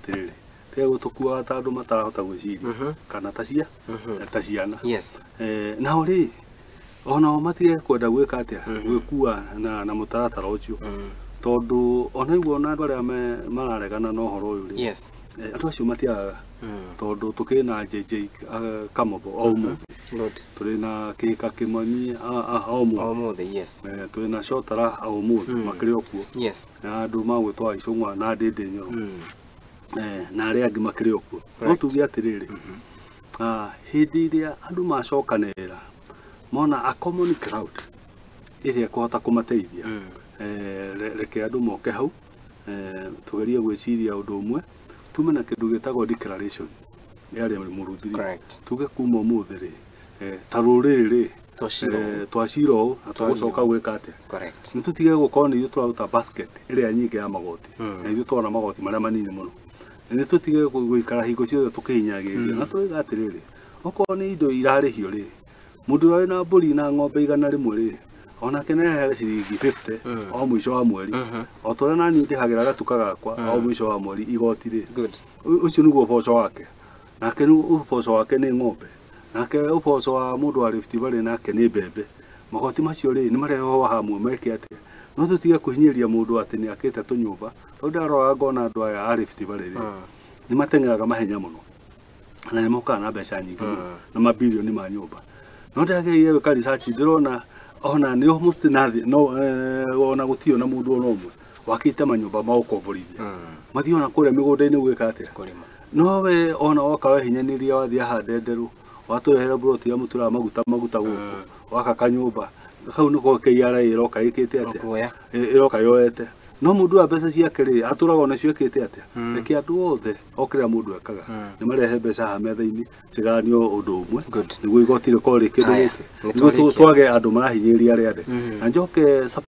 Atĩrĩrĩ, tiga gũtũkuaga ta andũ matarahota gwĩciria kana ta cia ta ciana. Nao rĩ, onao matige kwenda gwĩka atĩa, gwĩkua na mũtaratara ũcio, tondũ ona iguo ona andũ arĩa mararegana na ũhoro ũyũ rĩ, andũ acio matiagaga, tondũ tũkĩrĩ na JJ Kamotho o ũmũthĩ, tũrĩ na Kĩhika Kĩmani o ũmũthĩ, O mũthĩ, yes. Tũrĩ na Chotara o ũmũthĩ, makĩrĩ o kuo, na andũ magwĩtwo Icũng'wa na Ndĩndĩ Nyoro, na arĩa angĩ makĩrĩ o kuo. No tuge atĩrĩrĩ, hĩndĩ ĩrĩa andũ macokanĩrĩra mona a common crowd ĩrĩa ĩkũhota kũmateithia, reke andũ moke hau, tugerie gwĩciria ũndũ ũmwe, tume na kĩndũ gĩtagwo declaration ya arĩa mũrũthiri, tuge kuma ũmũthĩ rĩ, ta rũrĩrĩ rĩ, Twacira ũũ. Twacira ũũ na tũgũcoka gwĩka atĩa. Nĩ tũtige gũkorwo nĩ ithuĩ tũraruta basket ĩrĩa nyingĩ ya magoti, na ithuĩ tũrona magoti marĩa manini mũno. Nĩ tũtige gũikara hingo ciothe tũkĩhinyagĩrĩria, na tũiga atĩrĩrĩ, okorwo nĩ indo irarĩhio rĩ, mũndũ ũrĩa wĩna mbũri na ng'ombe 100 rĩ, onake nĩ aheage ciringi 50 o mũico wa mweri, o ta ũrĩa naniĩ ndĩhagĩra gatuka gakwa o mũico wa mweri igoti rĩ. Ũcio nĩguo ũboco wake, nake nĩ ũboco wake nĩ ng'ombe, nake ũboco wa mũndũ wa Rift Valley nake nĩ mbembe. Magoti macio rĩ, nĩ marehwo hamwe meke atĩa? No tũtige kũhinyĩrĩria mũndũ atĩ nĩ akĩte tũnyũmba, tondũ ndarora ngona andũ aya a Rift Valley rĩ, nĩ mateng'eraga mahenya mũno na nĩ mokaga na mbeca nyingĩ mũno na mabirioni ma nyũmba, no ndagĩrĩire gwĩka research, ndĩrona ona nĩ almost nothing, no ona gũtirĩ ona mũndũ ona ũmwe wakĩte manyũmba ma gũkomborithia, mathiĩ ona kũrĩa mĩgũnda-inĩ gwĩka atĩa? Kũrĩma. No we ona woka wehinyanĩria, wathiĩ haha Ndenderũ, watũrehera buroti ya mũtura maguta maguta gũkũ, waka kanyũmba kau nĩko KRA ĩroka ĩkĩte atĩa? Kuoya. Ĩroka yoete, no mũndũ wa mbeca ciake rĩ, atũraga onacio ĩkĩte atĩa? Reke andũ othe o kĩrĩa mũndũ ekaga, nĩ marehe mbeca haha metha-inĩ, cigayanio ũndũ ũmwe, nĩguo igoti rĩkorwo rĩ kĩndũ Haya, gĩkĩ, nĩ nĩguo twarĩkia. twage andũ marahinyĩrĩria arĩa andĩ, na njoke.